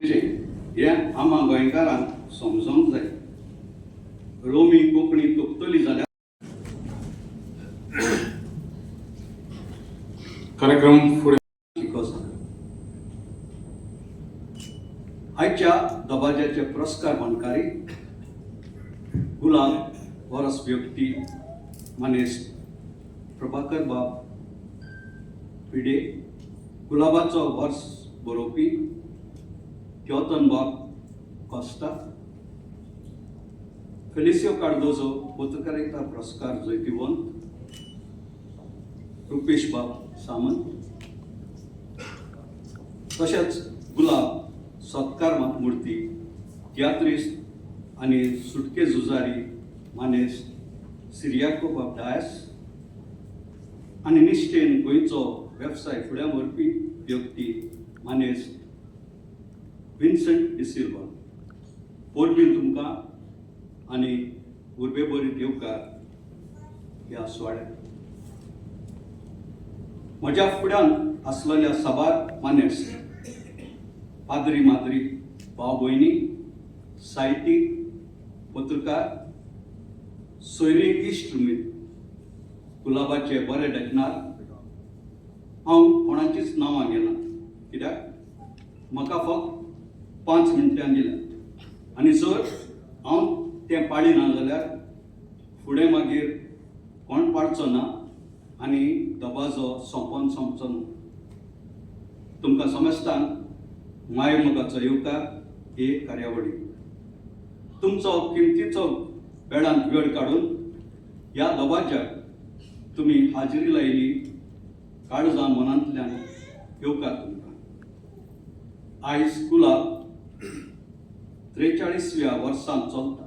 हें आमा गोंयकारांक समजोंक जाय. रोमी कोंकणी तोपतली जाल्यार कार्यक्रम फुडें शिकोवचो. आयच्या दबाज्याचे पुरस्कार मानकारी गुलाब वरस व्यक्ती मानेस्त प्रभाकर बाब पिडे, गुलाबाचो वर्स बरोवपी क्योतन बाब कॉस्ता, फेलिसियो कार्दोजो पत्रकारिता पुरस्कार जैतिवंत रुपेश बाब सामंत, तशेंच गुलाब सत्कार मूर्ती तियात्रिस्त आनी सुटके झुजारी मानेस्त सिरियाको बाब डायस आनी निश्ठेन गोंयचो वेवसाय फुडें व्हरपी व्यक्ती मानेस्त विन्संट डिसिल्वा. परबीं तुमकां आनी उर्बेभरीत येवकार ह्या सुवाळ्याक. म्हज्या फुड्यान आसलेल्या साबार मानेस्त, पाद्री माद्री, भाव भयणी, साहित्यीक, पत्रकार, सोयरी, इश्ट मित्र, गुलाबाचे बरे देखणार, हांव कोणाचीच नांवां घेना कित्याक म्हाका फक्त 5 मिनटां दिल्यात आनी जर हांव तें पाळिना जाल्यार फुडें मागीर कोण पाळचो ना आनी दबाजो सोंपोन सोंपचो ना. तुमकां समजतान माय मोगाचो येवकार हे कार्यावळी. तुमचो किमतीचो वेळांत वेळ काडून ह्या दबाज्याक तुमी हाजिरी लायली, काळजा मनांतल्यान येवकार तुमकां. आयज स्कुलाक 43व्या वर्सांत चलता,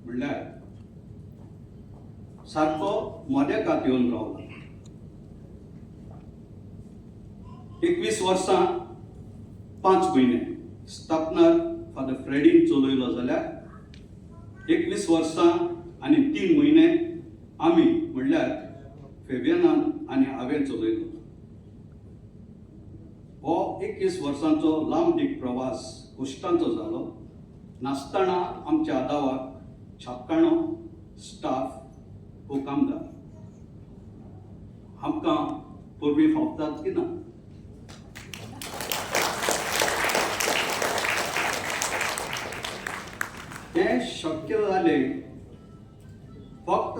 म्हणल्यार सारको मदेकात येवन रावला. 21 वर्सां 5 म्हयने स्थापना फादर फ्रेडीन चलयलो जाल्यार 21 वर्सां आनी 3 म्हयने आमी म्हणल्यार फेबियनान आनी हांवें चलयलो. हो 21 वर्सांचो लांब दीग प्रवास कश्टांचो जालो नासतना आमच्या आदावाक छापखाणो, स्टाफ हो कामदार आमकां परबीं फावतात की ना? तें शक्य जालें फक्त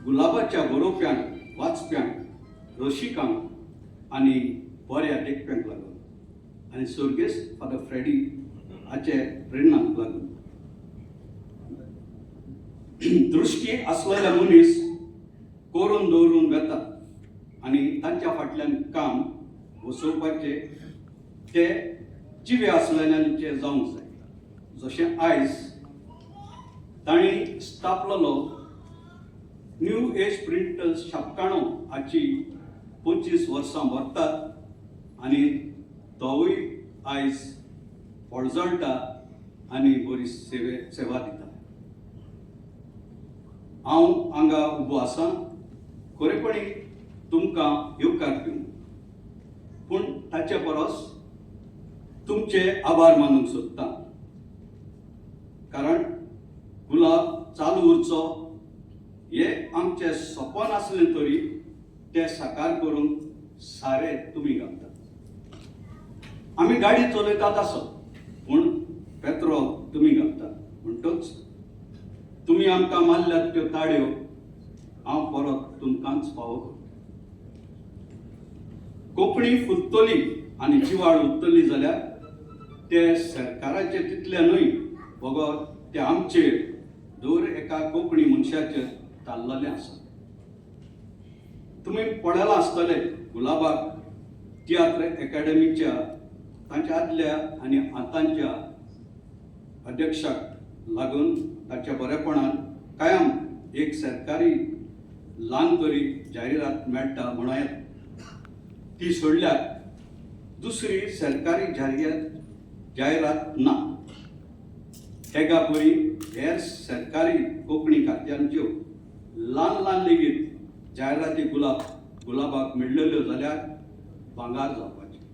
गुलाबाच्या बरोवप्यांक, वाचप्यांक, रसिकांक आनी बऱ्या देखप्यांक लागून आनी सर्गेस्त फादर फ्रेडी हाचे प्रेरणाक लागून. दृश्टी आसलेले मनीस करून दवरून वेतात आनी तांच्या फाटल्यान काम वसोवपाचे ते जिवे आसलेल्यांचे जावंक जाय. जशें आयज तांणी स्थापलेलो न्यू एज प्रिंटर्स छापखाणो हाची 25 वर्सां भरतात आनी तोवूय आयज पर्जळटा आनी बरी सेवा दिता. हांव हांगा उबो आसा खरेपणी तुमकां येवकार दिवंक, पूण ताचे परस तुमचे आभार मानूंक सोदता, कारण गुलाब चालू उरचो हे आमचें सपन आसलें तरी तें साकार करूंक सारे तुमी घालतात. आमी गाडी चलयतात आसत पूण पेत्रोल तुमी घालतात, म्हणटच तुमी आमकां मारल्यात त्यो ताळयो हांव परत तुमकांच फावो करता. कोंकणी फुलतली आनी जिवाळ उरतली जाल्यार ते सरकाराचे तितले न्हय बगर ते आमचेर दर एका कोंकणी मनशाचेर ताल्ललें आसा. तुमी पळयलां आसतलें गुलाबाक तियात्र एकाडमीच्या तांच्या आदल्या आनी आतांच्या अध्यक्षाक लागून ताच्या बरेपणान कायम एक सरकारी ल्हान तरी जायरात मेळटा म्हणूं येता. ती सोडल्यार दुसरी सरकारी जायरात ना. एका परी हेर सरकारी कोंकणी खात्यांच्यो ल्हान ल्हान लेगीत जायराती गुलाबाक मेळ्ळ्यो जाल्यार भांगार जावपाचें.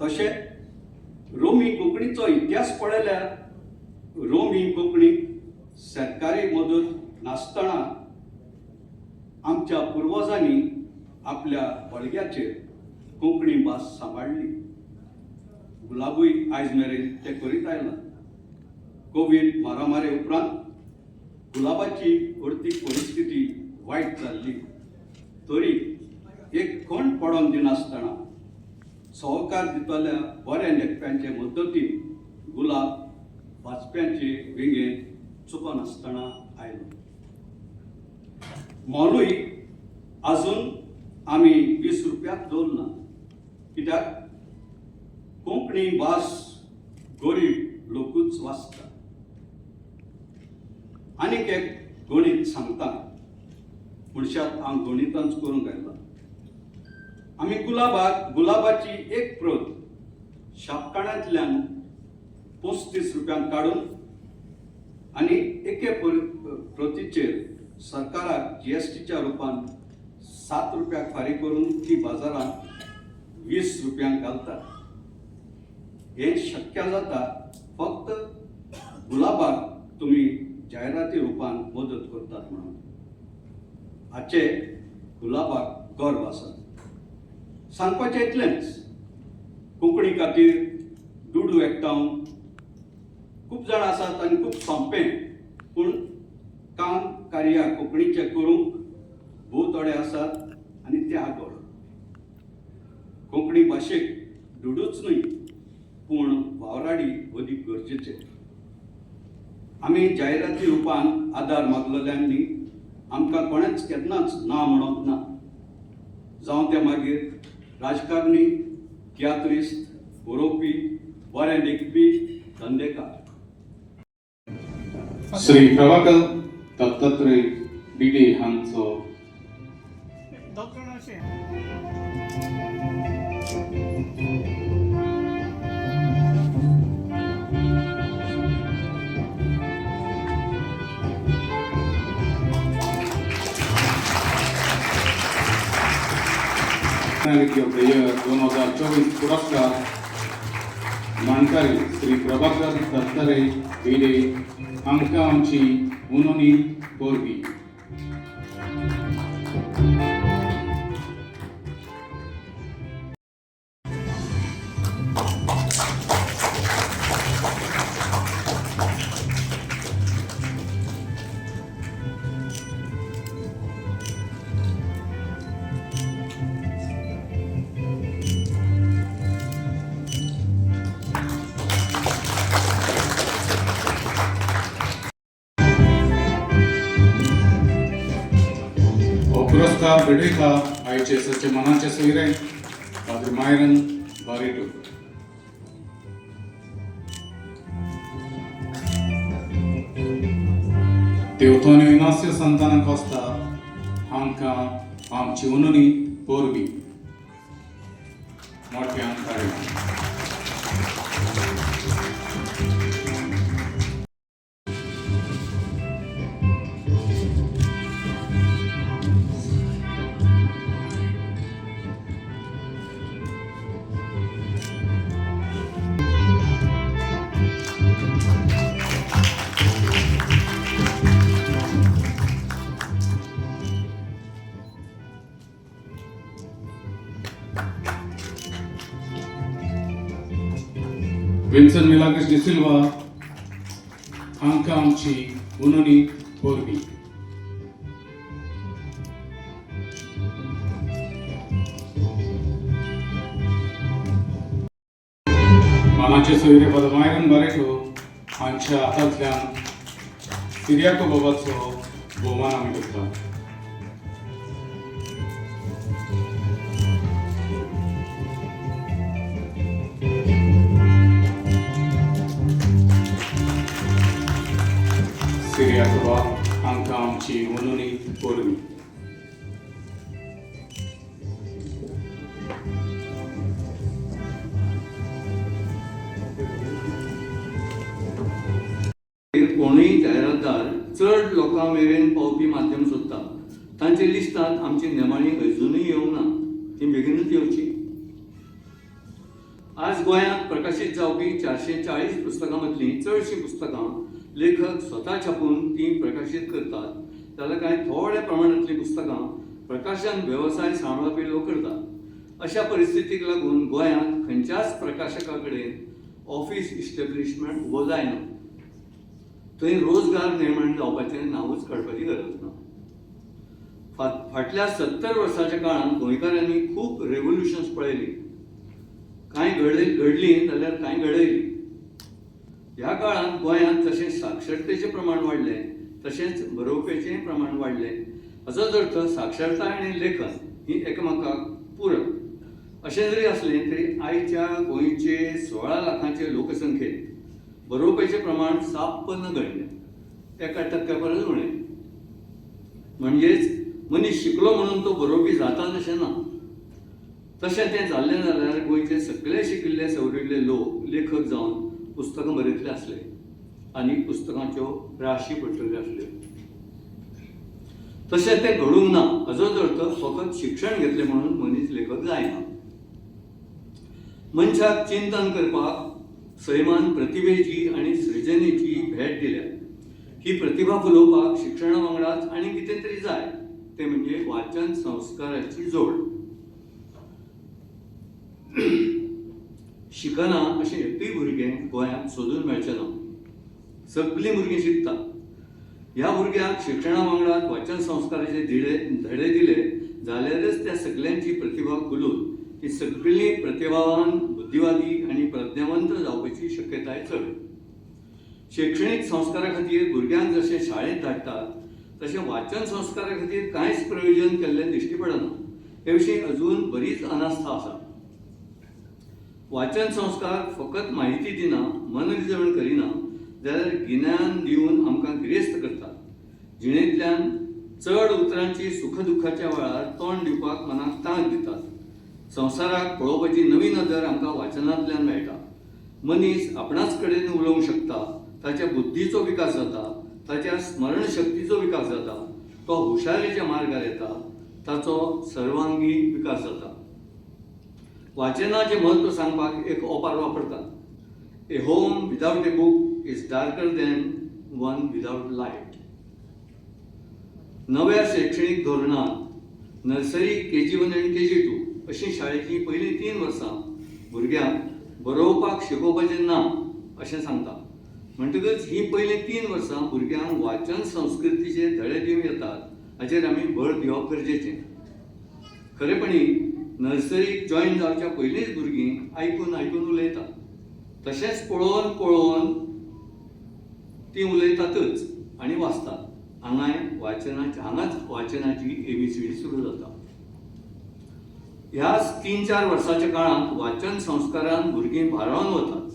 तशें रोमी रोमी कोंकणीचो इतिहास पळयल्यार रोमी कोंकणीक सरकारी मदत नासतना आमच्या पुर्वजांनी आपल्या बळग्याचेर कोंकणी भास सांबाळ्ळी. गुलाबूय आयज मेरेन ते करीत आयला. कोवीड मारामारी उपरांत गुलाबाची अर्थीक परिस्थिती वायट जाल्ली तरी एक खण पडोन दिनासतना सहकार दितल्या बऱ्या लेखप्यांचे मद्दतीन गुलाब वाचप्यांचे वेंगेंत चुकनासतना आयलो. मोलूय आजून आमी 20 रुपयाक दवरना, कित्याक कोंकणी भास गरीब लोकूच वाचता. आनीक एक गणीत सांगता, मनशाक हांव गणितांच करूंक आयला. आमी गुलाबाक गुलाबाची एक प्रत शापकाणांतल्यान 35 रुपयांक काडून आनी एके प्रतीचेर सरकाराक जीएसटीच्या रुपान 7 रुपयाक फारीक करून ती बाजारांत 20 रुपयांक घालतात. हें शक्य जाता फक्त गुलाबाक तुमी जायराती रुपान मदत करतात म्हणून. हाचे गुलाबाक गर्व आसा. सांगपाचें इतलेंच, कोंकणी खातीर दुडू एकठावन खूब जाण आसात आनी खूब सोंपें, पूण काम कार्या कोंकणीचें करूंक भोव थोडे आसात आनी ते आगोळ. कोंकणी भाशेक दुडूच न्हय पूण वावराडी अदीक गरजेचे. आमी जायराती रुपान आदार मागलेल्यांनी आमकां कोणेंच केन्नाच ना म्हणप ना, जावं ते मागीर राजकारणी, तियात्रिस्त, बरोवपी, बरें लेखपी, धंदेकार. श्री प्रभाकर दत्तात्रय बिडे हांचो दोग जाण अशें पर्सनॅलिटी ऑफ the year 2024 पुरस्कार मानकरी श्री प्रभाकर दत्तात्रय भिडे हांकां आमची उनोनी परबीं. हो पुरस्कार भेटयता आयचे सचे मनाचे सोयरे पाद्र मायरन बारेटो. तेवतोन्यो इनास्यो संताना कोस्ता हांकां आमची उनोनी परबीं. मोठ्यान ताळयो. विन्सन मिलाग्रिस डिसिल्वा हांकां आमची उनोनी परबीं. मानाचे सोयरे फादर मायरन बारेटो हांच्या हातांतल्यान सिरियाको बाबाचो भोवमान आमी करतात. सिरियाको बाब हांकां आमची उनोनी परबीं. कोणूय जायरातदार चड लोकां मेरेन पावपी माध्यम सोदता. तांच्या लिस्टांत आमची नेमाळीं अजुनूय येवंक ना, ती बेगीनूच येवची. आज गोंयांत प्रकाशीत जावपी 440 पुस्तकां मदलीं चडशीं पुस्तकां लेखक स्वता छापून तीं प्रकाशीत करतात, जाल्यार कांय थोड्या प्रमाणांतलीं पुस्तकां प्रकाशन वेवसाय सांबाळपी लोक करतात. अशा परिस्थितीक लागून गोंयांत खंयच्याच प्रकाशका कडेन ऑफिस इस्टेब्लिशमेंट उबो जायना. थंय रोजगार निर्माण जावपाचें नांवूच काडपाची गरज ना. फाटल्या 70 वर्सांच्या काळांत गोंयकारांनी खूब रेवोल्युशन्स पळयलीं. कांय घडलीं जाल्यार कांय घडयलीं. ह्या काळांत गोंयांत जशें साक्षरतेचें प्रमाण वाडलें तशेंच बरोवप्याचें प्रमाण वाडलें. हाचोच अर्थ साक्षरताय आनी लेखन ही एकामेकाक पूरक. अशें जरी आसलें तरी आयच्या गोंयचे 16 लाखांचे लोकसंख्येंत बरोवप्याचें प्रमाण साप्प नगण्य, 1% परस उणें. म्हणजेच मनीस शिकलो म्हणून तो बरोवपी जाताच अशें ना. तशें तें जाल्लें जाल्यार गोंयचे सगळे शिकिल्ले सवरिल्ले लोक लेखक जावन पुस्तकां बरयतले आसले आनी पुस्तकांच्यो राशी पडटल्यो आसल्यो. तशें तें घडूंक ना. हाचोच अर्थ फकत शिक्षण घेतलें म्हणून मनीस लेखक जायना. मनशाक चिंतन करपाक सैमान प्रतिभेची आनी सृजनेची भेट दिल्या. ही प्रतिभा फुलोवपाक शिक्षणा वांगडाच आनी कितें तरी जाय, तें म्हणजे वाचन संस्काराची जोड. शिकना अशें एकूय भुरगें गोंयांत सोदून मेळचें ना. सगलीं भुरगीं शिकतात. ह्या भुरग्यांक शिक्षणा वांगडाच वाचन संस्काराचे धडे दिले जाल्यारच त्या सगल्यांची प्रतिभा खुलून ती सगळीं प्रतिभावान, बुद्धिवादी आनी प्रज्ञावंत जावपाची शक्यताय चड. शैक्षणीक संस्कारा खातीर भुरग्यांक जशें शाळेंत धाडटात तशें वाचन संस्कारा खातीर कांयच प्रयोजन केल्लें दिश्टी पडना. हे विशीं अजून बरीच अनास्था आसा. वाचन संस्कार फकत म्हायती दिना, मनरिजवण करिना, जाल्यार गिन्यान दिवन आमकां गिरेस्त करतात. जिणेंतल्यान चड उतरांची सुख दुख्खाच्या वेळार तोंड दिवपाक मनाक तांक दितात. संवसाराक पळोवपाची नवी नदर आमकां वाचनांतल्यान मेळटा. मनीस आपणाच कडेन उलोवंक शकता. ताच्या बुद्धीचो विकास जाता, ताच्या स्मरणशक्तीचो विकास जाता, तो हुशारेच्या मार्गार येता, ताचो सर्वांगी विकास जाता. वाचनाचें म्हत्व सांगपाक एक ओपार वापरतात: "A home without a book is darker than one without light." नव्या शैक्षणीक धोरणांत नर्सरी, KG 1 आनी KG 2 अशीं शाळेचीं पयलीं 3 वर्सां भुरग्यांक बरोवपाक शिकोवपाचें ना अशें सांगता. म्हणटकच हीं पयलीं 3 वर्सां भुरग्यांक वाचन संस्कृतीचे धडे दिवं येतात. हाचेर आमी भर दिवप गरजेचें. खरेपणी नर्सरीक जॉयन जावच्या पयलींच भुरगीं आयकून आयकून उलयतात. तशेंच पळोवन पळोवन तीं उलयतातच आनी वाचतात. हांगाच वाचनाची एबीसीडी सुरू जाता. ह्या 3-4 वर्साच्या काळांत वाचन संस्कारान भुरगीं भारावन वतात.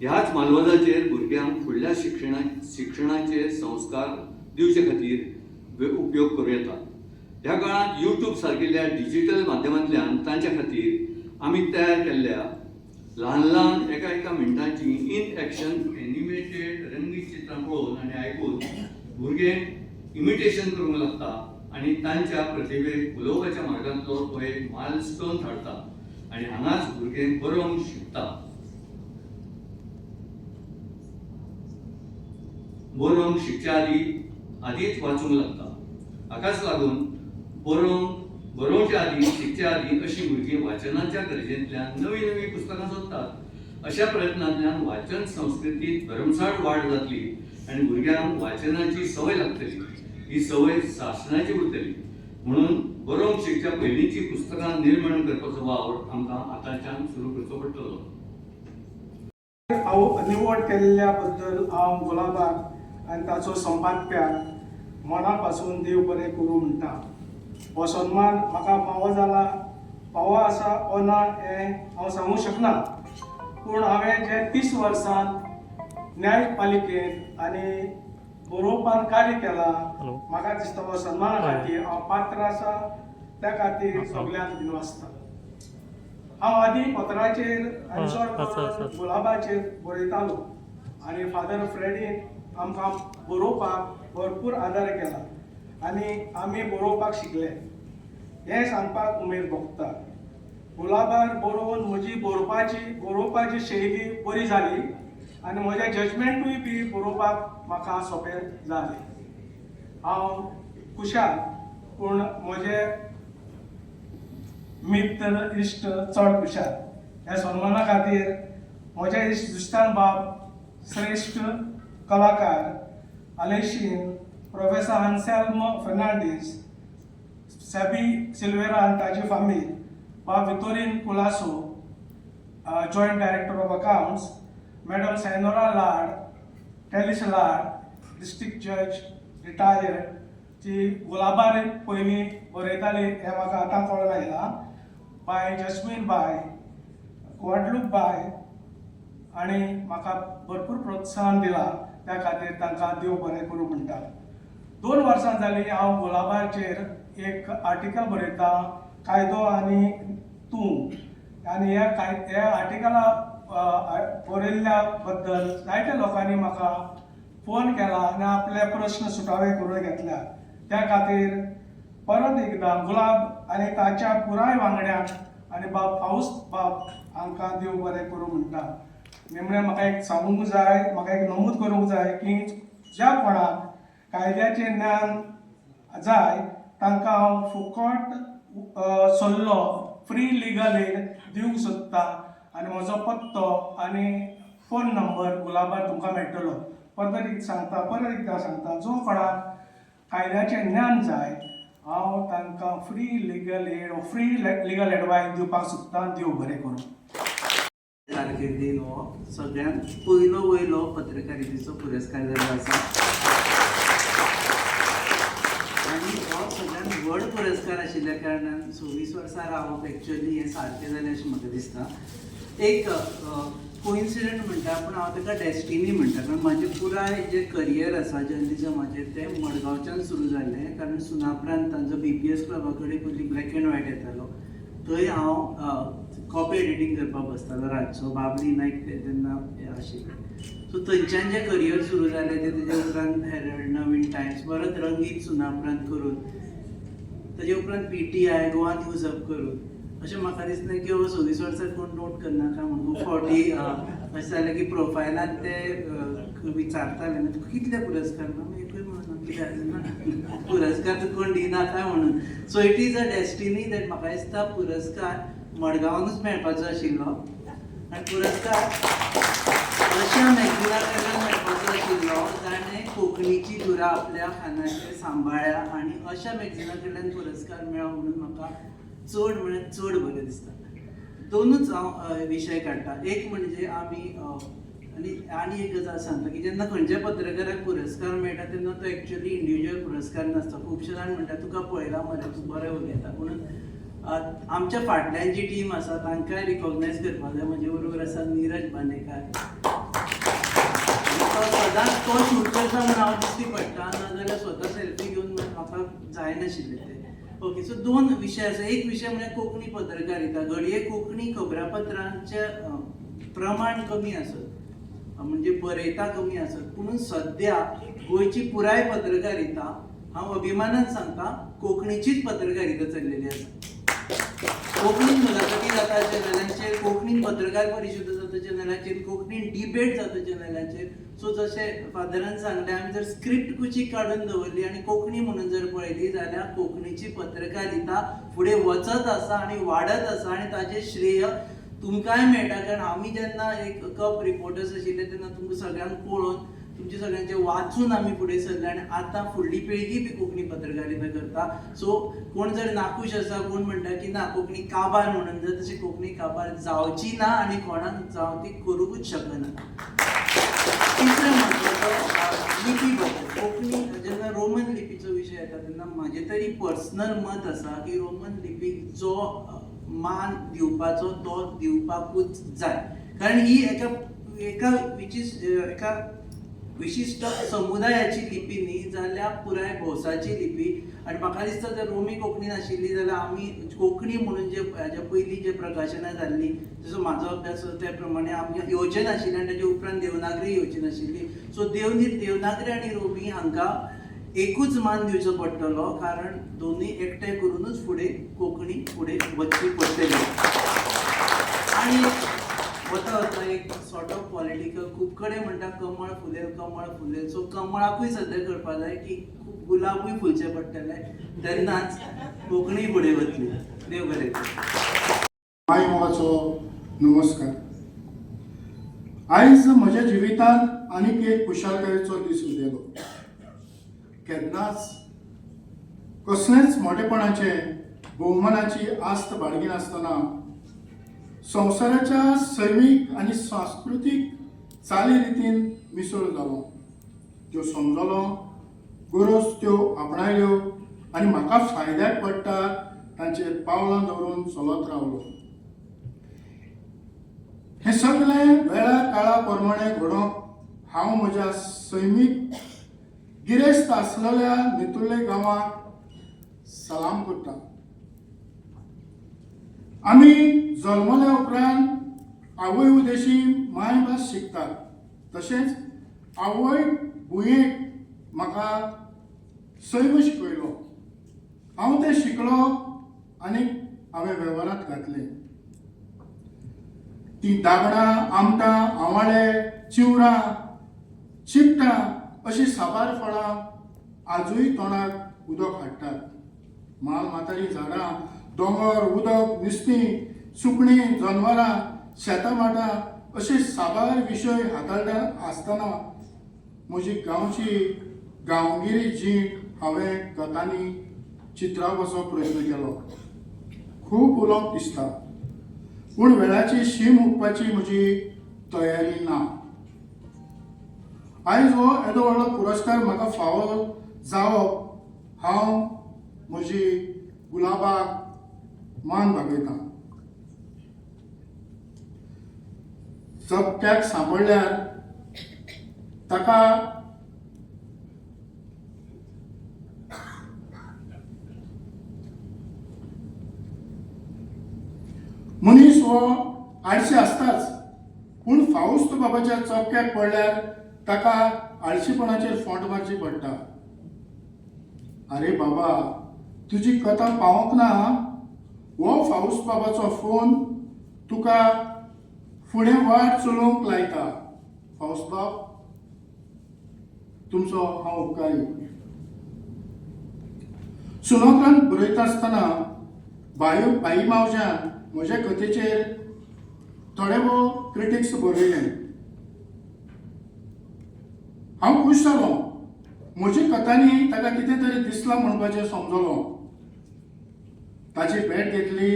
ह्याच म्हालवजाचेर भुरग्यांक फुडल्या शिक्षणाचे संस्कार दिवचे खातीर उपयोग करूं येता. ह्या काळांत युट्यूब सारकिल्ल्या डिजिटल माध्यमांतल्यान तांच्या खातीर आमी तयार केल्ल्या ल्हान ल्हान एका एका मिनटांची इन एक्शन एनिमेटेड रंगीत चित्रां पळोवन आनी आयकून भुरगे इमिटेशन करूंक लागता आनी तांच्या प्रतिभेक फुलोवपाच्या मार्गांतलो तो एक मायलस्टोन थारता आनी हांगाच भुरगें बरोवंक शिकता. बरोवंक शिकच्या आदींच वाचूंक लागता. हाकाच लागून बरोवच्या आदीं, शिकच्या आदीं अशीं भुरगीं वाचनाच्या गरजेंतल्यान नवीं नवीं पुस्तकां सोदतात. अशा प्रयत्नांतल्यान वाचन संस्कृतींत भरमसाठ वाड जातली आनी भुरग्यांक वाचनाची संवय लागतली. ही संवय सासणाची उरतली. म्हणून बरोवंक शिकच्या पयलींची पुस्तकां निर्माण करपाचो वावर आमकां आतांच्यान सुरू करचो पडटलो. हांव निवड केल्ल्या बद्दल हांव गुलाबाक आनी ताचो संपादप्याक मना पासून देव बरें करूं म्हणटा. हो सन्मान म्हाका फावो जाला, फावो आसा ओ ना हें हांव सांगूंक शकना, पूण हांवें जे 30 वर्सांत न्यायपालिकेंत आनी बरोवपान कार्य केलां, म्हाका दिसता हो सन्माना खातीर हांव पात्र आसा. त्या खातीर सगल्यांक दिनवासता. हांव आदीं पत्राचेर आनी चड करून गुलाबाचेर बरयतालो आनी फादर फ्रेडीन आमकां बरोवपाक भरपूर आदार केला आनी आमी बरोवपाक शिकले हें सांगपाक उमेद भोगता. गुलाबार बरोवन म्हजी बरोवपाची शैली बरी जाली आनी म्हजें जजमेंटूय बी बरोवपाक म्हाका सोंपें जालें. हांव खुशाल, पूण म्हजे मित्र इश्ट चड खुशाल. ह्या सन्माना खातीर म्हज्या इश्ट जुस्तान बाब, श्रेश्ठ कलाकार आलेशीन, प्रोफेसर आन्सेल्म फर्नांडीस, सॅबी सिल्वेरा आनी ताजी फामील, बाब Vitorin Colaco, joint director of accounts, madam Sainora Lad, Talice Lad, district जज रिटायर्ड, ती गुलाबार पयलीं बरयताली हें म्हाका आतां कळोन आयलां, बाय जस्मीन बाय, ग्वाडलूप बाय आनी म्हाका भरपूर प्रोत्साहन दिलां, त्या खातीर तांकां देव बरें करूं म्हणटा. 2 वर्सां जालीं हांव गुलाबाचेर एक आर्टिकल बरयतां, कायदो आनी तूं, आनी ह्या आर्टिकला बरयल्ल्या बद्दल जायत्या लोकांनी म्हाका फोन केला आनी आपले प्रस्न सुटावे करून घेतल्या. त्या खातीर परत एकदां गुलाब आनी ताच्या पुराय वांगड्यांक आनी बाब फावस्त बाब हांकां देव बरें करूं म्हणटा. निमणें म्हाका एक सांगूंक जाय, म्हाका एक नमूद करूंक जाय की ज्या कोणाक कायद्याचें ज्ञान जाय तांकां हांव फुकट सल्लो, फ्री लिगल एड दिवंक सोदता आनी म्हजो पत्तो आनी फोन नंबर गुलाबार तुमकां मेळटलो. परत एक सांगता, परत एकदां सांगता, जो कोणाक कायद्याचें ज्ञान जाय हांव तांकां free legal aid, free legal advice दिवपाक सोदतां. देव बरें करूं. कारकिर्दीन हो सगळ्यांत पयलो वयलो पत्रकारितेचो पुरस्कार जाल्लो आसा आनी हो सगळ्यांत व्हड पुरस्कार आशिल्ल्या कारणान 26 वर्सां रावप एक्चुअली हें सारकें जालें अशें म्हाका दिसता. एक कोइन्सिडंट म्हणटा, पूण हांव ताका डेस्टिनी म्हणटा, कारण म्हाजें पुराय जें करियर आसा जर्नलिजमाचें तें मडगांवच्यान सुरू जालें, कारण सुनापरांत तांचो बी पी एस क्लबा कडेन पयलीं ब्लॅक एंड व्हायट येतालो, थंय हांव कॉपी एडिटींग करपाक बसतालो रातचो. बाबली नायक ते तेन्ना आशिल्ले. सो थंयच्यान जें करियर सुरू जालें तें तेज्या उपरांत हेरल्ड, नवीन टायम्स, परत रंगीत सुनापरांत करून, तेजे उपरांत P T I, Goa news hub करून, अशें म्हाका दिसलें की बाबा 26 वर्सां कोण नोट करनाका म्हणून खूब फावटी अशें जालें की प्रोफायलान ते विचारताले न्हू, तुका कितले पुरस्कार, ना एकूय म्हणून कित्याक ना पुरस्कार तुका कोण दिना काय म्हणून. So it is a destiny that म्हाका दिसता पुरस्कार मडगांवानूच मेळपाचो आशिल्लो आनी पुरस्कार अशा मॅगझिना कडल्यान मेळपाचो आशिल्लो जाणें कोंकणीची धुरा आपल्या खांदाचेर सांबाळ्ळ्या, आनी अशा मॅगझिना कडल्यान पुरस्कार मेळ्ळो म्हणून म्हाका चड म्हळ्यार चड बरें दिसता. दोनूच हांव विशय काडटा. एक म्हणजे आमी आनी आनी एक गजाल सांगता की जेन्ना खंयच्या पत्रकाराक पुरस्कार मेळटा तेन्ना तो एक्चुअली इंडिविज्युअल पुरस्कार नासता. खुबशे जाण म्हणटा तुका पळयला मरे, तूं बरें उलयता, म्हणून आमच्या फाटल्यान जी टीम आसा तांकांय रिकॉग्नायज करपाक जाय. म्हजे बरोबर आसा निरज बांदेकार, तो सदांच तो शूट करता म्हूण हांव दिश्टी पडटा, नाजाल्यार स्वता सेल्फी घेवन म्हाका जायनाशिल्लें तें. ओके, सो दोन विशय आसा. एक विशय म्हळ्यार कोंकणी पत्रकारिता. घडये कोंकणी खबरापत्रांचें प्रमाण कमी आसत, म्हणजे बरयता कमी आसत, पूण सद्या गोंयची पुराय पत्रकारिता हांव अभिमानान सांगता कोंकणीचीच पत्रकारिता चल्लेली आसा. कोंकणीन मुलाखती जाता चॅनलांचेर, कोंकणीन पत्रकार परिशद जाता चॅनलाचेर, कोंकणीन डिबेट जाता चॅनलाचेर. सो जशें फादरान सांगलें, आमी जर स्क्रिप्ट कुशीक काडून दवरली आनी कोंकणी म्हणून जर पळयली जाल्यार कोंकणीची पत्रकारिता फुडें वचत आसा आनी वाडत आसा, आनी ताजें श्रेय तुमकांय मेळटा. कारण आमी जेन्ना एक कप रिपोर्टर्स आशिल्ले तेन्ना तुमकां सगळ्यांक पळोवन, तुमचे सगळ्यांचे वाचून आमी फुडें सरले, आनी आतां फुडली पिळगी बी कोंकणी पत्रकारिता करता. सो कोण जर नाखूश आसा, कोण म्हणटा की ना कोंकणी काबार म्हणून, जर तशी कोंकणी काबार जावची ना आनी कोणाक जावं ती करूंकूच शकना. तिसरें म्हत्वाचो लिपी बद्दल. कोंकणी जेन्ना रोमन लिपीचो विशय येता तेन्ना म्हाजें तरी पर्सनल मत आसा की रोमन लिपीक जो मान दिवपाचो तो दिवपाकूच जाय, कारण ही एका एका एका विशिश्ट समुदायाची लिपी न्ही जाल्यार पुराय भौसाची लिपी. आनी म्हाका दिसता जर रोमी कोंकणी नाशिल्ली जाल्यार आमी कोंकणी म्हणून जे हाज्या पयलीं जे प्रकाशनां जाल्लीं, जसो म्हाजो अभ्यास त्या प्रमाणे आमकां येवचें नाशिल्लें, आनी ताजे उपरांत देवनागरी येवची नाशिल्ली. सो देवनागरी आनी रोमी हांकां एकूच मान दिवचो पडटलो, कारण दोनूय एकठांय करुनूच फुडें कोंकणी फुडें वचची पडटली. आनी वता वता एक सॉर्ट ऑफ पॉलिटिकल, खूब कडेन म्हणटा कमळ फुलेल कमळ फुलेल, सो कमळाकूय सद्या करपा जाय की खूब गुलाबूय फुलचे पडटले, तेन्नाच कोंकणी फुडें वतली. देव बरें करूं. माय मोगाचो नमस्कार. आयज म्हज्या जिवितांत आनीक एक खुशालकायेचो दीस उदेलो. केन्नाच कसलेंच मोटेपणाचें भोवमानाची आस्त बाळगिनासतना संवसाराच्या सैमीक आनी सांस्कृतीक चालीरितीन मिसळ जालो, त्यो समजलो, गरज त्यो आपणायल्यो आनी म्हाका फायद्याक पडटा तांचेर पावलां दवरून चलत रावलो. हें सगळें वेळा काळा प्रमाणे घडोवंक हांव म्हज्या सैमीक गिरेस्त आसलेल्या नेतुर्ले गांवाक सलाम करता. आमी जल्मल्या उपरांत आवय उदेशी मायभास शिकतात, तशेंच आवय भुंयेक म्हाका सैम शिकयलो. हांव तें शिकलो आनी हांवें वेव्हारांत घातलें. ती दागडां, आमटां, आंवाळे, चिवरां, चिपटां अशीं साबार फळां आजूय तोंडाक उदक हाडटात. माल म्हातारी झाडां, दोंगर, उदक, नुस्तीं, सुकणीं, जनवरां, शेतां भाटां अशे साबार विशय हाताळटा आसतना म्हजी गांवची गांवगिरी जीण हांवें कथांनी चित्रावपाचो प्रयत्न केलो. खूब उलोवंक दिसता, पूण वेळाची शीम हुंपपाची म्हजी तयारी ना. आयज हो येदो व्हडलो पुरस्कार म्हाका फावो जावप हांव म्हजी गुलाबाक मान बागयतां. चपट्याक सांपडल्यार ताका मनीस हो आळशी आसताच, पूण फावस्त बाबाच्या चपक्याक पडल्यार ताका आळशीपणाचेर फोंट मारची पडटा. अरे बाबा, तुजी कथा पावोंक ना, हो फावस्त बाबाचो फोन तुका फुडें वाट चलोवंक लायता. फावस्त बाब, तुमचो हांव उपकारी. सुनापरान्त बरयता आसतना बायो बाई मावज्यान म्हज्या कथेचेर थोडे भोव क्रिटिक्स बरयले. हांव खूश जालो. म्हज्या कथांनी ताका कितें तरी दिसलां म्हणपाचें समजलो. ताची भेट घेतली,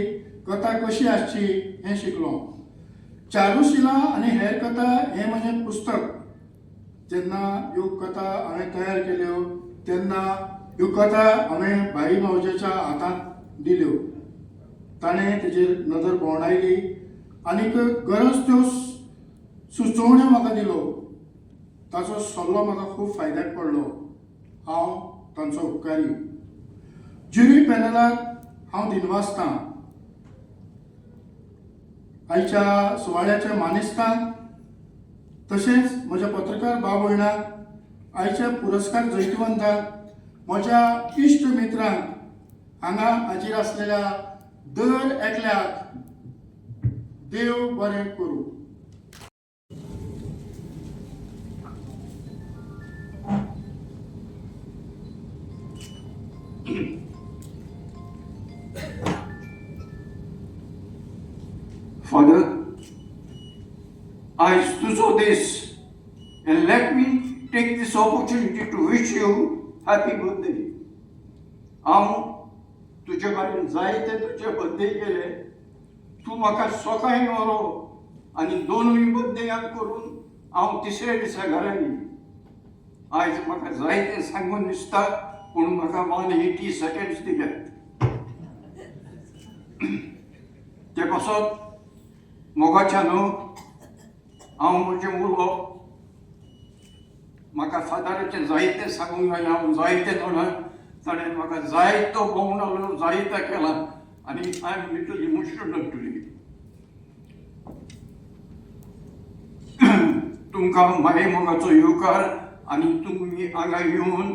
कथा कशी आसची हें शिकलो. चारुशिला आनी हेर कथा हें म्हजें पुस्तक जेन्ना ह्यो कथा हांवें तयार केल्यो तेन्ना ह्यो कथा हांवें भाई मावज्याच्या हातांत दिल्यो. ताणें तेजेर नदर भोंवडायली आनीक गरज त्यो सुचोवण्यो म्हाका दिलो. ताचो सल्लो म्हाका खूब फायद्याक पडलो. हांव तांचो उपकारी. ज्युरी पॅनलाक हांव दिनवासतां. आयच्या सुवाळ्याच्या मानेस्तांक तशेंच म्हज्या पत्रकार भाव भयणांक, आयच्या पुरस्कार जैतवंतांक, म्हज्या इश्ट मित्रांक, हांगा हाजीर आसलेल्या दर एकल्याक देव बरें करूं. फादर, आयज तुजो दीस and let me take this opportunity to wish you happy birthday. हांव तुजे कडेन जायते तुजे बर्थडे केले. तूं म्हाका सकाळीं व्हरो आनी दोनूय बर्थडे करून हांव तिसऱ्या दिसा घरा येयलें. आयज म्हाका जायतें सांगून दिसता, पूण म्हाका 180 सेकेंड्स दिल्यात. ते पासत मोगाच्या न्हू हांव म्हजें उलोवप. म्हाका फादराचें जायतें सांगूंक जाय. हांव जायतें जाणा. ताणें म्हाका जायतो भोंवडालो, जायतो केला आनी I am little emotional today. तुमकां माये मोगाचो येवकार आनी तुमी हांगा येवन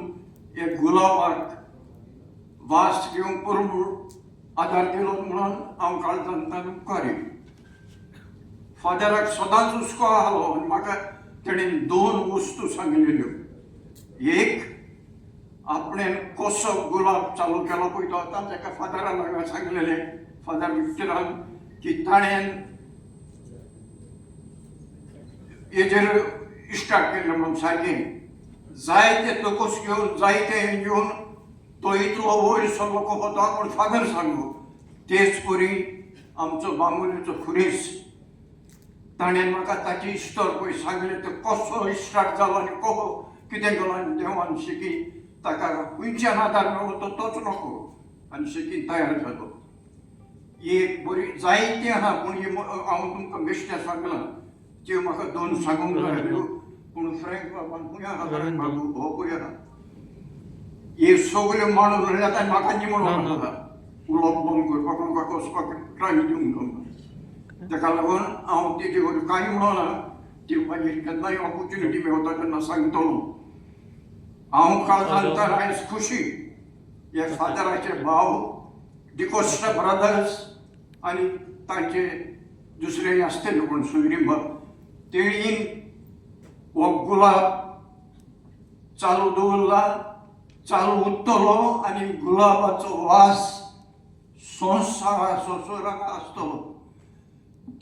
एक गुलाबाक वास घेवंक परबूर आदार दिलो म्हणून हांव काळजांतल्यान उपकारी. फादराक सदांच हुस्को आहलो आनी म्हाका तेणेन दोन वस्तू सांगलेल्यो. एक, आपणें कसो गुलाब चालू केलो पळय तो आतां ताका फादरान हांगा सांगलेलें, फादर विक्टरान, की ताणें हेजेर इस्टार्ट केल्लें म्हणून सारकें जायते तकस घेवन जायते हें घेवन तो इतलो वयर सरलो कसो तो आपूण फादर सांगू. तेच परी आमचो बांबोलीचो खुरीस, ताणें म्हाका ताची इस्टोर पळय सांगलें, तो कसो इस्टार्ट जालो आनी कसो कितें केलो आनी देवान शिकी ताका खंयच्यान आदार मेळ्ळो तो तोच नको आनी शिकीन तयार जालो. एक बरी जायतें आहा, पूण ही हांव तुमकां बेश्टें सांगलां, त्यो म्हाका दोन सांगूंक जाय. पूण फ्रँक बाबान खंय आहा फ्रँक बाबू हो खंय आहा, हे सगल्यो मांडून उरल्यात आनी म्हाका निमणो आहा उलोवप बंद करपाक म्हाका वचपाक टायम दिवंक जावना. ताका लागून हांव तेजे वयर कांय म्हणना, ती मागीर केन्नाय ऑपोर्चुनिटी मेवता तेन्ना सांगतलो. हांव काळजान तर आयज खुशी हे फादराचे भाव डिकोस्टा ब्रदर्स आनी तांचे दुसरे आसतले कोण सोयरी तेणीन हो गुलाब चालू दवरला, चालू उरतलो आनी गुलाबाचो वास संवसारा संवसाराक आसतलो.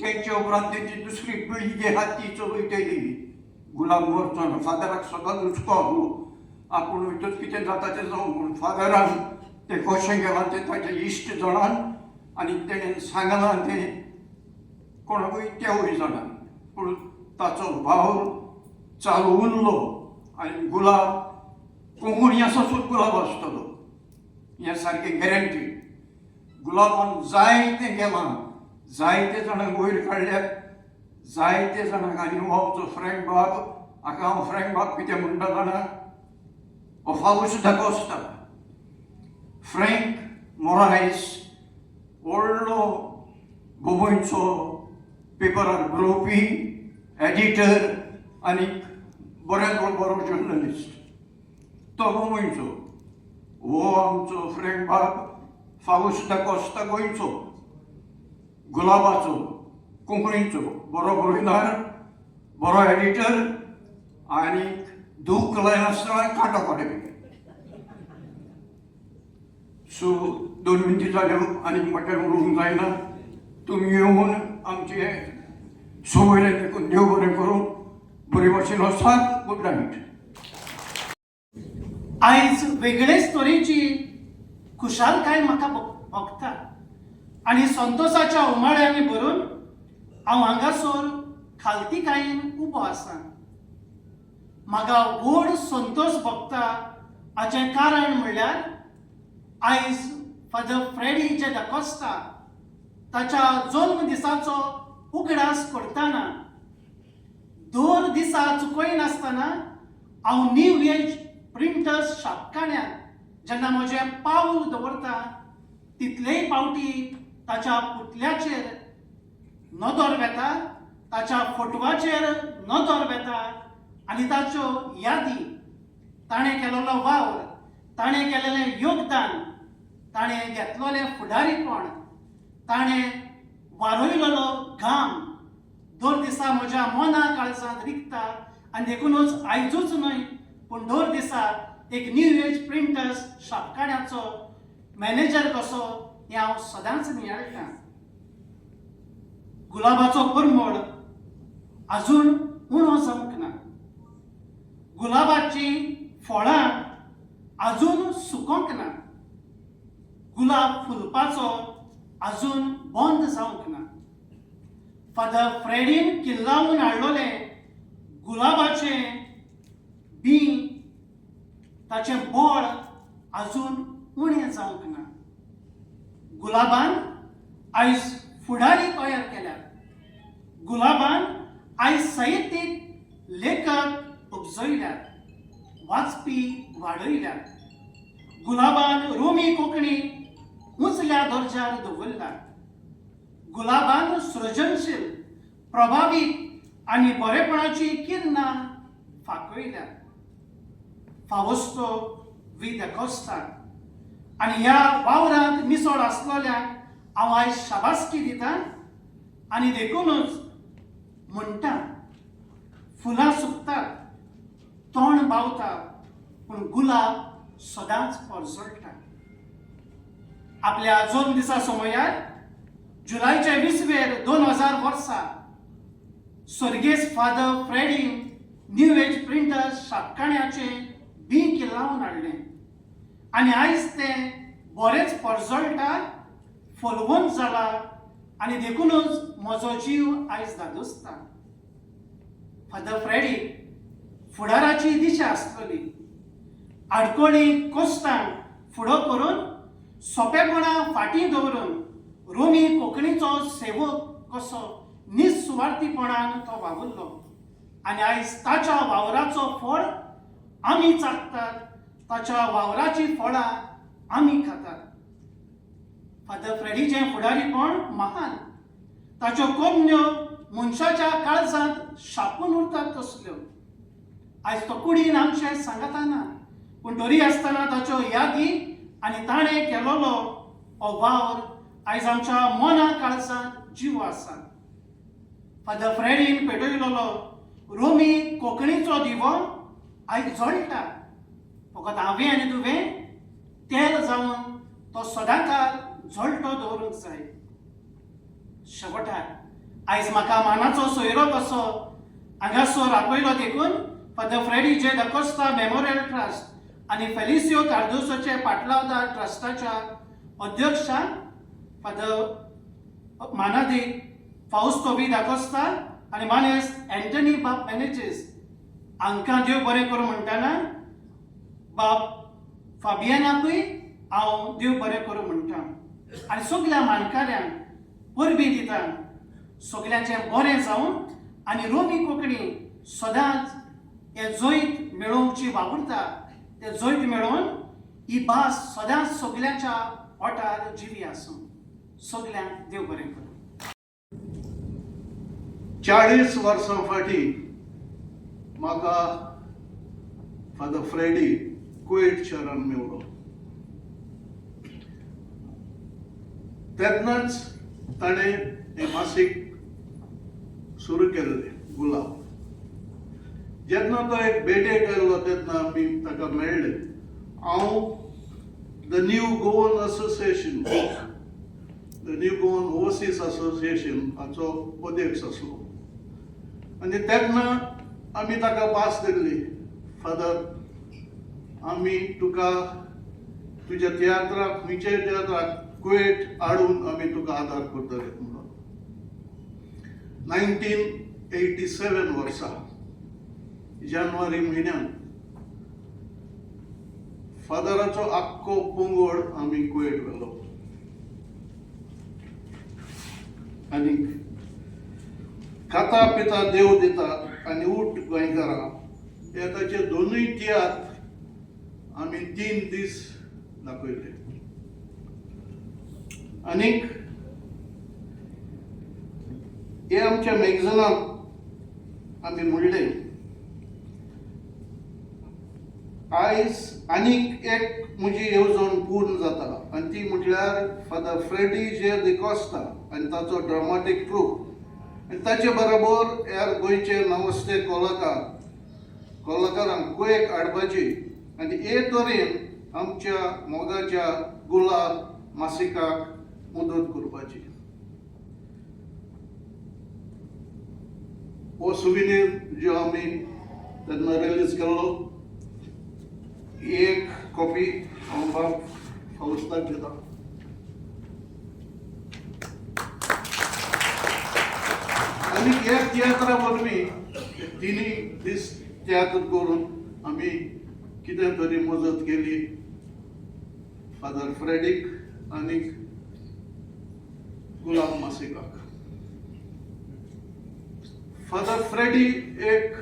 तेंच्या उपरांत तेंची दुसरी पिळगी आहा ती चलयतली. गुलाब मरचो ना. फादराक सदांच हुस्को आहलो आपूण वयतच कितें जाता तें जावं, पूण फादरान तें कशें केलां तें ताच्या इश्ट जाणान आनी तेणेन सांगलां तें कोणाकूय तेवूय जाणान. पूण ताचो वावर चालू उरलो आनी गुलाब कोंकणी आसासर गुलाब आसतलो हें सारकें गॅरंटी. गुलाबान जायतें केलां, जायते जाणांक वयर काडल्यात, जायते जाणांक. आनी हो आमचो फ्रँक बाब, हाका हांव फ्रँक बाब कितें म्हणटा जाणा, हो फावूस दाकोस्ता. फ्रँक मोरायस व्हडलो गोंयचो पेपरार बरोवपी, एडिटर आनी बऱ्यांतलो बरो जर्नलिस्ट, तो गोंयचो. हो आमचो फ्रँक बाब फावूस दाकोस्ता गोंयचो, गुलाबाचो, कोंकणीचो बरो बरोयणार, बरो एडिटर आनी दूख लायनासतना कांटो काडपी. सो 2 मिनटी जाल्यो आनी म्हाका उलोवंक जायना. तुमी येवन आमचे सवयलें देखून देव बरें करूं, बरे भाशेन वचात. Good night. आयज वेगळेच तरेची खुशालकाय म्हाका भोगता आनी संतोषाच्या उमाळ्यांनी भरून हांव हांगासर खालतीकायेन उबो आसा. म्हाका व्हड संतोष भोगता हाचें कारण म्हणल्यार आयज फादर फ्रेडी जे दाकोस्ता ताच्या जल्म दिसाचो उगडास करतना दर दिसा चुकयनासतना हांव न्यू एज प्रिंटर्स शापकाण्यात जेन्ना म्हजें पावल दवरता तितलेय पावटी ताच्या पुतल्याचेर नदर वेता, ताच्या फोटवाचेर नदर वेता आनी ताच्यो यादी, ताणें केलेलो वावर, ताणें केलेलें योगदान, ताणें घेतलेलें फुडारीपण, ताणें वारयलेलो घाम दर दिसा म्हज्या मना काळजांत रिगता. आनी देखुनूच आयजूच न्हय पूण दर दिसा एक न्यू एज प्रिंटर्स शापकाण्याचो मॅनेजर कसो हें हांव सदांच नियाळटां. गुलाबाचो परमळ आजून उणो जावंक ना, गुलाबाचीं फळां आजून सुकोंक ना, गुलाब फुलपाचो आजून बंद जावंक ना. फादर फ्रेडीन किल्लावून हाडलोलें गुलाबाचें बीं ताचें बळ आजून उणें जावंक ना. गुलाबान आयज फुडारी तयार केल्यात, गुलाबान आयज साहित्यीक लेखक उपजयल्यात, वाचपी वाडयल्यात. गुलाबान रोमी कोंकणी उंचल्या दर्ज्यार दवरला. गुलाबान सृजनशील, प्रभावीत आनी बरेपणाची किरणां फांकयल्यात. फावोस्तो वी दाकोस्ता आनी ह्या वावरांत मिसळ आसलेल्यांक हांव आयज शाबासकी दिता. आनी देखूनच म्हणटा, फुलां सुकतात, तोंड बावता, पूण गुलाब सदांच परजळटा. आपल्या जल्म दिसा समयार जुलयच्या 20वेर 2000 वर्सा सर्गेस्त फादर फ्रेडीन न्यू एज प्रिंटर्स शापकाण्याचें बीं किल्लावन हाडलें आनी आयज तें बरेंच परजळटा, फलवंत जाला आनी देखूनच म्हजो जीव आयज धादोसता. फादर फ्रेडी फुडाराची दिशा आसतली. आडकोळी कोश्टांक फुडो करून, सोंपेपणां फाटीं दवरून रोमी कोंकणीचो सेवक कसो निसुवार्थीपणान तो वावुरलो आनी आयज ताच्या वावराचो फळ आमी चाखतात, ताच्या वावराची फळां आमी खातात. फादर फ्रेडीचें फुडारीपण महान. ताच्यो कोमण्यो मनशाच्या काळजांत शापून उरतात तसल्यो. आयज तो कुडीन आमचें सांगाता ना, पूण तरी आसतना ताच्यो यादी आनी ताणें केलोलो हो वावर आयज आमच्या मना काळजांत जिवो आसा. फादर फ्रेडीन पेटयलोलो रोमी कोंकणीचो दिवो आयज जळटा. फकत हांवें आनी तुवें तेल जावन तो सदांकाळ जळटो दवरूंक जाय. शेवटाक आयज म्हाका मानाचो सोयरो कसो हांगासर आपयलो देखून father Freddy J D'Costa memorial trust आनी फेलिसियो कार्दोसोचे पाटलावदार ट्रस्टाच्या अध्यक्षांक फादर मानादीक फावस्तो बी दाकोस्ता आनी मानेस्त एंटनी बाब मॅनेजीस हांकां देव बरें करूं म्हणटना बाब फाबियानाकूय हांव देव बरें करूं म्हणटा आनी सगल्या मानकाऱ्यांक परबीं दिता. सगल्यांचें बरें जावन आनी रोमी कोंकणी सदांच हें जैत मेळोवची वावुरता, तें जैत मेळोवन ही भास सदांच सगल्यांच्या ओठार जिवी आसूं. सगल्यांक देव बरें करूं. 40 वर्सां फाटीं म्हाका फादर फ्रेडी कुवेट शहरान मेवलो. तेन्नाच ताणें हें मासीक सुरू केल्लें गुलाब. जेन्ना तो एक भेटेक आयलो तेन्ना आमी ताका मेळ्ळे. हांव the new Goan association, the new Goan overseas association हाचो अध्यक्ष आसलो आनी तेन्ना आमी ताका भास दिल्ली, फादर आमी तुका तुज्या तियात्राक, खंयच्याय तियात्राक कुवेट हाडून आमी तुका आदार करतले म्हणून. 1987 वर्सा जानेवारी म्हयन्यान फादराचो आख्खो पंगड आमी कुवेट व्हेलो आनी खाता पिता देव दिता आनी उठ गोंयकारा हे ताचे दोनूय तियात्र आमी 3 दीस दाखयले. आनीक हे आमच्या मॅगझिनाक आमी म्हणलें, आयज आनीक एक म्हजी येवजण पूर्ण जाता आनी ती म्हटल्यार फादर फ्रेडी जे डिकॉस्ता आनी ताचो ड्रामाटीक ट्रूप आनी ताचे बरोबर ह्या गोंयचे नमस्ते कोलाकार कोलाकारांक कुवेक हाडपाची आनी हे तरेन आमच्या मोगाच्या गुलाब मासिकाक मदत करपाची. हो सुविनीर ज्यो आमी तेन्ना रिलीज केल्लो, एक कॉपी हांव बाब फावस्ताक दिता. आनी ह्या तियात्रा वरवीं तिनूय दीस तियात्र करून आमी कितें तरी मजत केली फादर फ्रेडीक आनी गुलाब मासिकाक. फादर फ्रेडी एक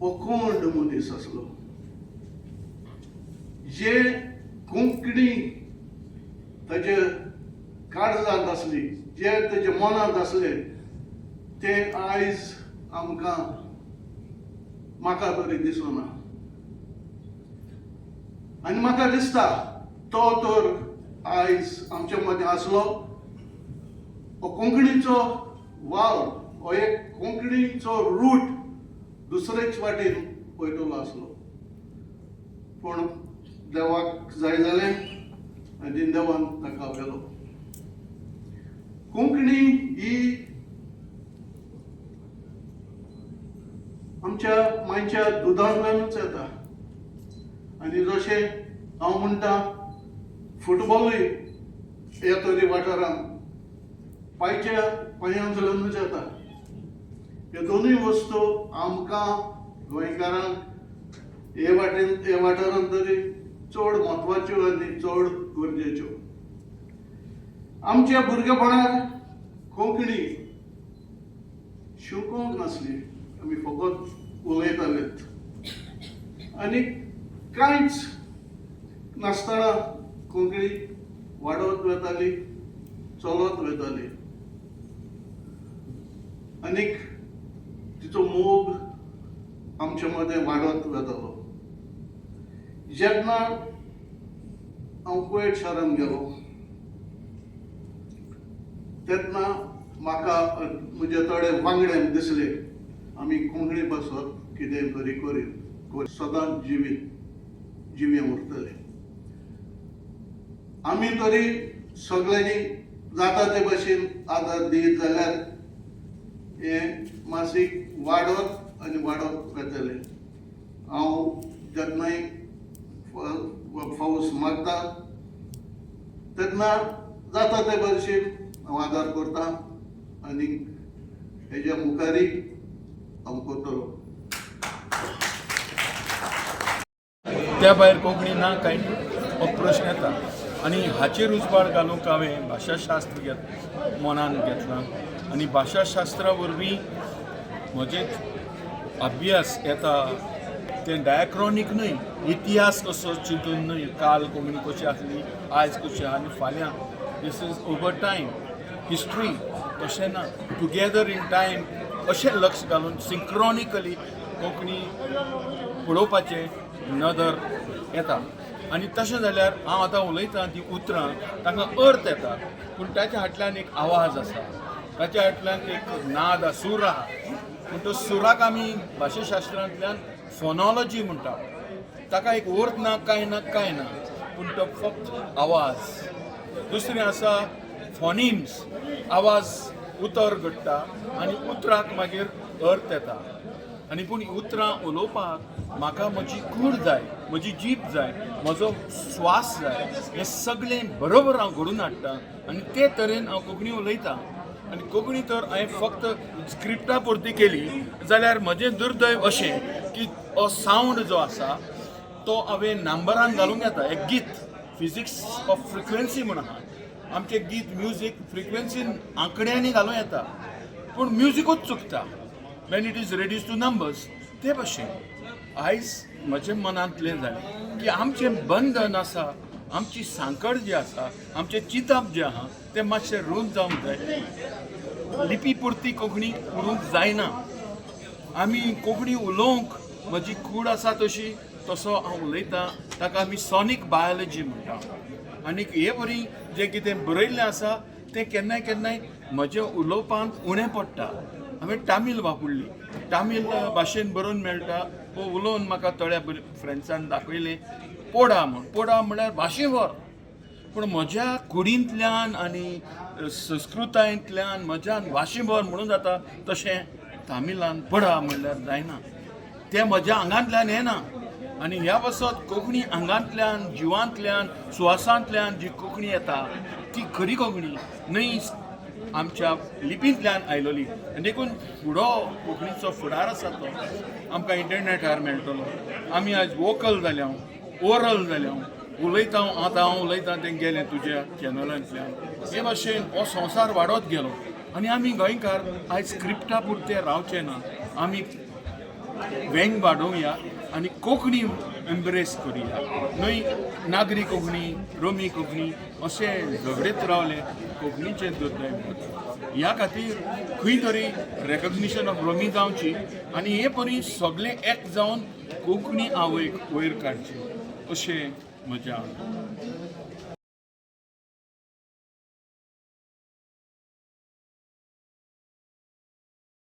अखंड मनीस आसलो, जे कोंकणी ताजे काळजांत आसली, जे ताजे मनांत आसले तें आयज आमकां म्हाका तरी दिसना. आनी म्हाका दिसता तो तर आयज आमच्या मदें आसलो, हो कोंकणीचो वावर हो एक कोंकणीचो रूट दुसरेच वाटेन वयतलो आसलो, पूण देवाक जाय जालें आनी देवान ताका व्हेलो. कोंकणी ही आमच्या मांयच्या दुदांतल्यानूच येता आनी जशें हांव म्हणटा फुटबॉलूय ह्या तरी वाठारांत पांयच्या पांयांतल्यानूच येता. ह्यो दोनूय वस्तू आमकां गोंयकारांक हे वाटेन हे वाठारांत तरी चड म्हत्वाच्यो आनी चड गरजेच्यो. आमच्या भुरगेपणार कोंकणी शिकोवंक नासली, आमी फकत उलयताले आनी कांयच नासतना कोंकणी वाडत वताली, चलत वताली आनीक तिचो मोग आमच्या मदें वाडत वतालो. जेन्ना हांव कुवेट शारांत गेलो तेन्ना म्हाका म्हजे थोडे वांगड्यांक दिसले आमी कोंकणी पासत कितें तरी करूं, सदांच जिवीत जिवें उरतलें. आमी तरी सगळ्यांनी जाता ते भशेन आदार दीत जाल्यार हें मासीक वाडत आनी वाडत वतलें. हांव जेन्नाय फावस मागता तेन्ना जाता ते भशेन हांव आदार करता आनी हेज्या मुखारय हांव करतलो. त्या भायर कोंकणी ना काय हो प्रश्न येता आनी हाचेर उजवाड घालूंक हांवें भाशाशास्त्र घेत मनान घेतलां आनी भाशाशास्त्रा वरवीं म्हजें अभ्यास येता तें डायक्रॉनीक न्हय, इतिहास कसो चिंतून न्हय, काल कोंकणी कशी आसली, आयज कशी आनी फाल्यां, this is over time history तशें ना, टुगेदर इन टायम अशें लक्ष घालून सिंक्रॉनिकली कोंकणी पळोवपाचें नदर येता. आनी तशें जाल्यार हांव आतां उलयतां तीं उतरां तांकां अर्थ येता, पूण ताच्या फाटल्यान एक आवाज आसा, ताच्या फाटल्यान एक नाद आसा, सूर आहा, पूण तो सुराक आमी भाशाशास्त्रांतल्यान फोनोलॉजी म्हणटा. ताका एक अर्थ ना, कांय ना, कांय ना, पूण तो फक्त आवाज. दुसरें आसा फोनिम्स, आवाज उतर घडटा आनी उतराक मागीर अर्थ येता. आनी पूण उतरां उलोवपाक म्हाका म्हजी कूड जाय, म्हजी जीब जाय, म्हजो श्वास जाय, हें सगळें बरोबर हांव घडून हाडटा आनी ते तरेन हांव कोंकणी उलयतां. आनी कोंकणी तर हांवें फक्त स्क्रिप्टा पुरती केली जाल्यार म्हजें दुर्दैव अशें की हो सावंड जो आसा तो हांवें नंबरान घालूंक येता. एक गीत फिजिक्स ऑफ फ्रिक्वेन्सी म्हूण आहा, आमचें गीत म्युजीक फ्रिक्वेन्सीन आंकड्यांनी घालूं येता, पूण म्युजिकूच चुकता when it is reduced to numbers. ते भशेन आयज म्हज्या मनांतलें जालें की आमचें बंधन आसा, आमची सांकळ जी आसा, आमचें चिंतप जें आहा तें मातशें रूंद जावंक जाय. लिपी पुरती कोंकणी उरूंक जायना. आमी कोंकणी उलोवंक म्हजी कूड आसा तशी तसो हांव उलयतां, ताका आमी सॉनीक बायोलॉजी म्हणटा. आनी हे वरी जें कितें बरयल्लें आसा तें केन्नाय केन्नाय म्हज्या उलोवपांत उणें पडटा. हांवें तामील वापरली, तामील भाशेन बरोवन मेळटा, वो उलोवन म्हाका थोड्या फ्रेंड्सान दाखयलें पोडा म्हूण. पोडा म्हळ्यार भाशेवर, पूण म्हज्या कुडींतल्यान आनी संस्कृतायेंतल्यान म्हज्यान वाशीभर म्हणून जाता तशें तामिलान पडा म्हणल्यार जायना, तें म्हज्या आंगांतल्यान येना. आनी ह्या पासत कोंकणी आंगांतल्यान, जिवांतल्यान, सुवासांतल्यान जी कोंकणी येता ती खरी कोंकणी न्हय, आमच्या लिपींतल्यान आयलोली. आनी देखून फुडो कोंकणीचो फुडार आसा तो आमकां इंटरनेटार मेळटलो. आमी आयज वोकल जाल्या, ओरल जाल्या, उलयता आतां हांव उलयतां तें गेलें तुज्या चॅनलांतल्यान. हे भाशेन हो संवसार वाडत गेलो आनी आमी गोंयकार आयज स्क्रिप्टा पुरते रावचे ना, आमी वेंग वाडोवया आनी कोंकणी एम्ब्रेस करुया न्हय, नागरी कोंकणी, रोमी कोंकणी अशें झगडीत रावले कोंकणीचें दुर्दैव. ह्या खातीर खंय तरी रेकग्निशन ऑफ रोमी जावची आनी हे परी सगळें एक जावन कोंकणी आवयक वयर काडची अशें म्हज्या